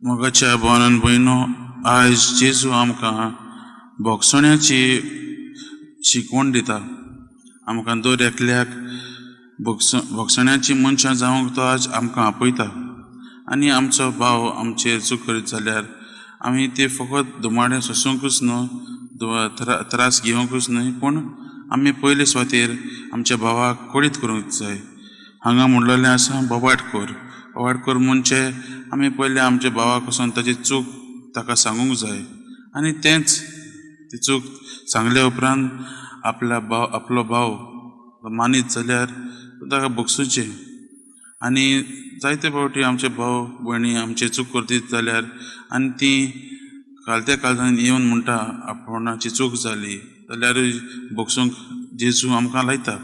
मोगाच्या भावान भयणो, आयज जेजू आमकां भोगसण्याची शिकवण दिता. आमकां दर एकल्याक भोगसण्याची मनशां जावंक तो आज आमकां आपयता. आनी आमचो भाव आमचेर चूक करीत जाल्यार आमी ते फकत दुमाडे सोंसूंकच न्हू, त्रास घेवंकूच न्हय, पूण आमी पयले सुवातेर आमच्या भावाक कळीत करूंक जाय. हांगा म्हणलेलें आसा, बोबाट कर. बोबाट कर म्हणजे आमी पयले आमच्या भावाक वचोन ताची चूक ताका सांगूंक जाय. आनी तेंच ती चूक सांगल्या उपरांत आपल्या भाव आपलो भाव मानीत जाल्यार ताका भोगसुचें. आनी जायते फावटी आमचे भाव भयणी आमचे चूक करतीत जाल्यार आनी ती कालत्या काळजान येवन म्हणटा आपणाची चूक जाली जाल्यारूय भोगसूंक जेजू आमकां लायता.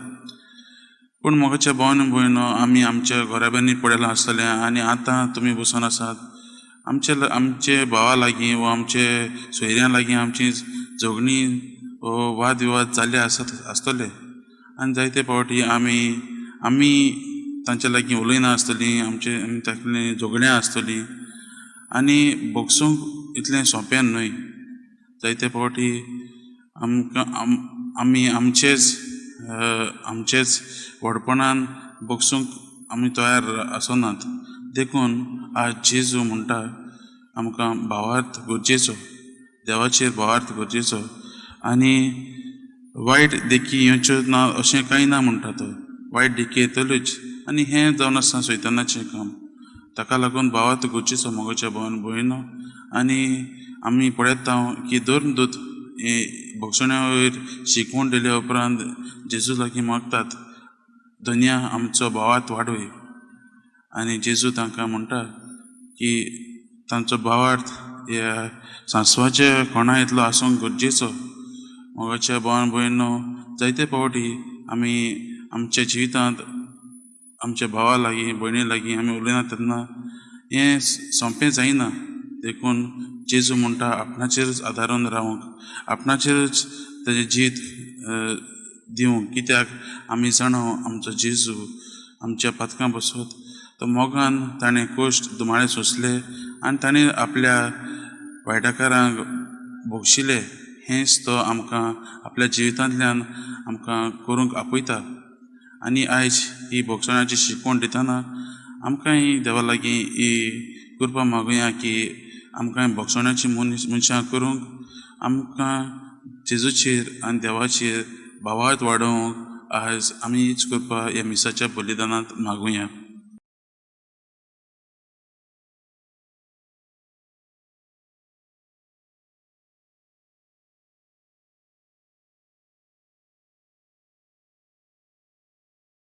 पूण मोगाच्या भावान भयणो, आमी आमच्या घराब्यांनी पडयलां आसतलें आनी आतां तुमी बसून आसात. आमचे आमचे भावा लागीं वा आमचे सोयऱ्यां लागीं आमची झगडीं वो वाद विवाद जाल्ले आसत आसतले. आनी जायते फावटी आमी आमी तांच्या लागीं उलयना आसतलीं, आमचे आमी तांचे झगड्यां आसतलीं. आनी भोगसूंक इतलें सोंपें न्हय. जायते फावटी आमकां आमी आमचेच आमचेच व्हडपणान भोगसूंक आमी तयार आसनात. देखून आज जेजू म्हणटा आमकां भावार्थ गरजेचो, देवाचेर भावार्थ गरजेचो. आनी वायट देखी येवच्यो ना अशें कांय ना म्हणटा तो, वायट देखी येतल्योच. आनी हें जावन आसा सैतानाचें काम. ताका लागून भावार्थ गरजेचो मोगाच्या भावान भयणो. आनी आमी पळयता की धर्मदूत हे भोगसण्या वयर शिकवण दिल्या उपरांत जेजू लागीं मागतात, धनया आमचो भावार्थ वाडय. आनी जेजू तांकां म्हणटा की तांचो भावार्थ ह्या सांसवाच्या कोणा इतलो आसूंक गरजेचो. मोगाच्या भावान भयणो, जायते फावटी आमी आमच्या जिवितांत आमच्या भावा लागीं भयणी लागीं आमी उलयना तेन्ना हें सोंपें जायना. देखून जेजू म्हणटा आपणाचेरच आदारून रावंक, आपणाचेरच तेजें जिवीत दिवंक. कित्याक आमी जाणा आमचो जेजू आमच्या पातकां बसत तो मोगान ताणें कश्ट दुमाळे सोंसले आनी ताणें आपल्या वायटकारांक भोगशिले. हेंच तो आमकां आपल्या जिवितांतल्यान आमकां करूंक आपयता. आनी आयज ही भोगसणाची शिकवण दितना आमकां ही देवा लागीं ही कृपा मागुया की आमकां भोगसणाची मनीस मनशां करूंक, आमकां जेजूचेर आनी देवाचेर भावार्थ वाडोवंक आज आमी हीच कृपा ह्या मिसाच्या बलिदानांत मागुया.